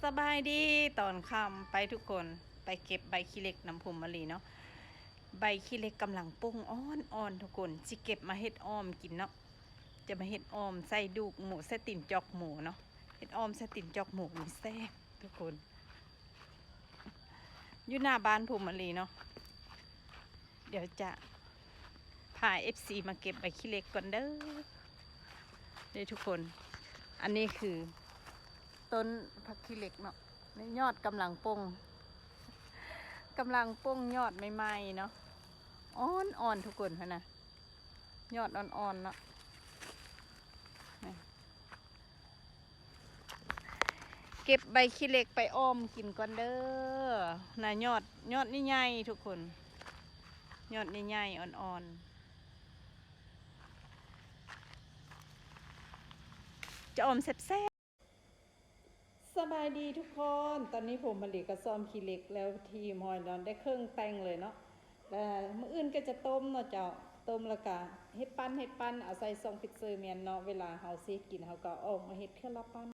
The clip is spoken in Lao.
ສະບາຍດີຕອນຄ່ຳ ໄປທຸກຄົນ ໄປເກັບໃບຂີ້ເຫຼັກນຳພູມມະລີເນາະ. ໃບຂີ້ເຫຼັກກຳລັງປົ່ງອ່ອນໆ ທຸກຄົນ ຊິເກັບມາເຮັດອ່ອມກິນເນາະ. ຈະມາເຮັດອ່ອມໃສ່ດູກໝູ ໃສ່ຕີນຈອກໝູເນາະ. ເຮັດອ່ອມໃສ່ຕີນຈອກໝູນີ້ແຊບທຸກຄົນ. ຢູ່ໜ້າບ້ານພູມມະລີເນາະ. ດຽວຈະພາເອັຟຊີມາເກັບໃບຂີ້ເຫຼັກກ່ອນເດີ. ນີ້ທຸກຄົນ ອັນນີ້ຄືຕົ້ນຜັກຂີ້ເຫຼັກເນາະ. ນີ້ຍອດກຳລັງປົ່ງ ກຳລັງປົ່ງຍອດໃໝ່ໆເນາະ. ອ່ອນໆ ທຸກຄົນ ຫັ້ນນະ. ຍອດອ່ອນໆເນາະ. ນີ້ ເກັບໃບຂີ້ເຫຼັກໄປອ່ອມກິນກ່ອນເດີ. ນະ ຍອດ ຍອດນີ້ໃຫຍ່ທຸກຄົນ ຍອດນີ້ໃຫຍ່ອ່ອນໆ ຈະອ່ອມແຊບໆ. ສະບາຍດີທຸກຄົນ ຕອນນີ້ພູມມະລີກໍຊ້ອມຂີ້ເຫຼັກແລ້ວທີ່ຮຽບຮ້ອຍເນາະ ໄດ້ເຄິ່ງແຕ່ງເລີຍເນາະ. ແລ້ວມື້ອື່ນກໍຈະຕົ້ມເນາະເຈົ້າ ຕົ້ມແລ້ວກໍເຮັດປັ້ນ ເຮັດປັ້ນ ເອົາໃສ່ຊ່ອງຟຣີເຊີແມ່ນເນາະ. ເວລາເຮົາຊິເຮັດກິນ ເຮົາກໍເອົາອອກມາເຮັດເທື່ອລະປັ້ນ.